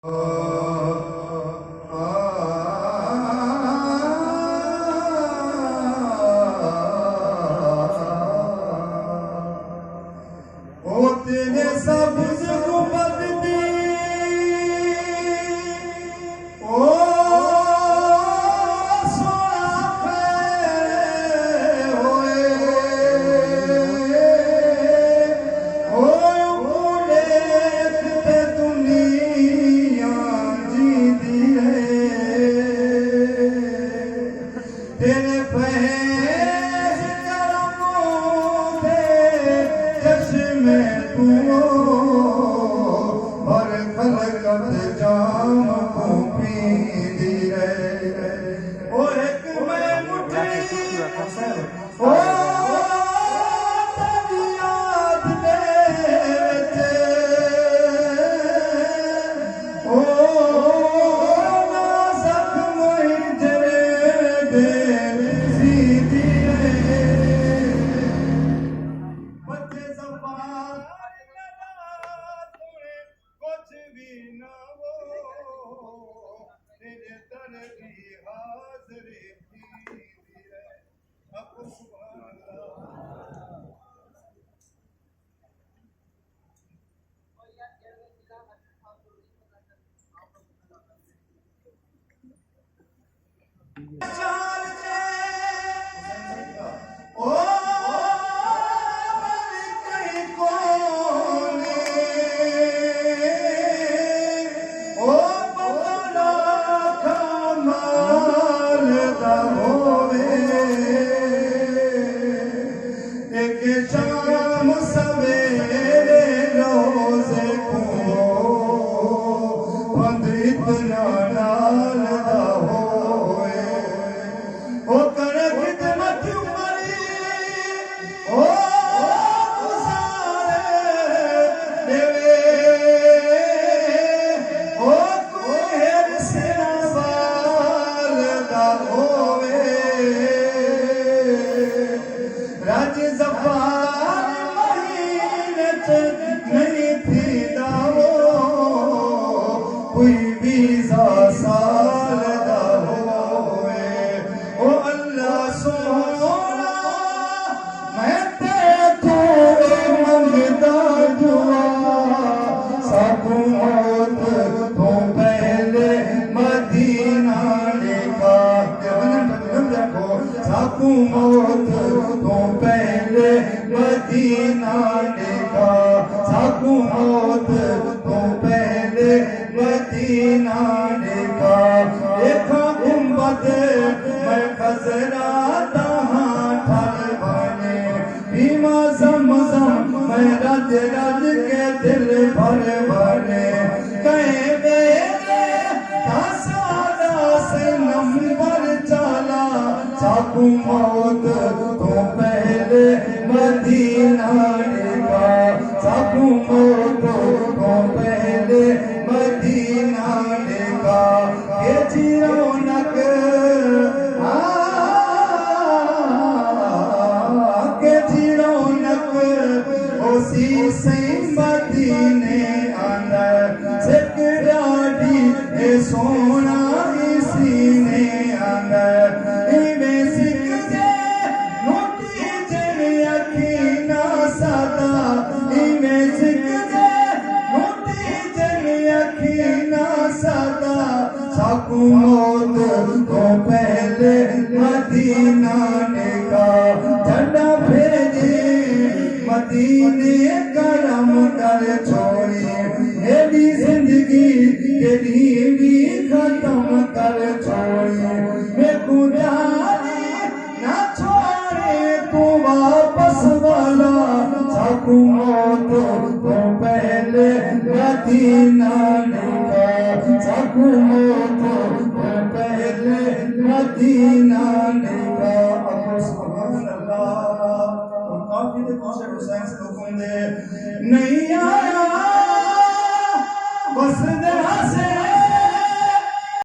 او تیرے سبز گنبد دی، او سونا خیر ہوئے، او دیکھ تے دنیا جیندی رہے۔ تیرے فیض کرم دے چشمے توں ہر خلقت جام کوں پیندی رہے۔ او ہک میں مٹھی، او تیری یاد دے وچ، او نازک مئی جڑے دے سیدھی رہے۔ بچے زبان نہ سنے، کچھ بھی نہ ہو، تیرے در دی حاضری تھی رہے۔ ایک شام سویرے روزے کوں پند اتنا نال دا ہوئے۔ او کر خدمت عمری، او گزارے دیوے، او کوئی ہر سنا بال دا ہوئے۔ رج زبان مہینے چ نہیں تھیندا ہو، کوئی ویزا سال دا ہوئے۔ او اللہ سونا، میں تے تو منگدا دعا، ساکوں موت تو پہلے مدینہ نکاح۔ ساکوں موت تو پہلے مدینہ نکاح، ساکوں موت تو پہلے مدینہ نکاح۔ دیکھاں گنبد میں خضرا تہاں ٹھل بنے، پیما زمزم میں رج رج کے دل بھر بنے۔ کہیں ویلے تاں ساڈا صنم بر چالا، ساکوں موت تو پہلے مدینہ نکاح، ساکوں موت تو پہلے مدینہ نکاح۔ کہ جی رونق، آ، کہ جی رونق ہوسی سئیں مدینے اندر، سک ڈاڈھی اے سونا اے سینے اندر۔ ایویں سک دے نوٹی جن اکھیں نا سادا، ایویں سک دے نوٹی جن اکھیں نا سادا۔ ساکوں موت تو پہلے مدینہ نکاح، جھنڈا بھیجے مدینے کرم کر چھوڑی، میری زندگی تیری بھی ختم کر چھوڑی۔ میکوں جانے نہ چھوڑے تو واپس والا، ساکوں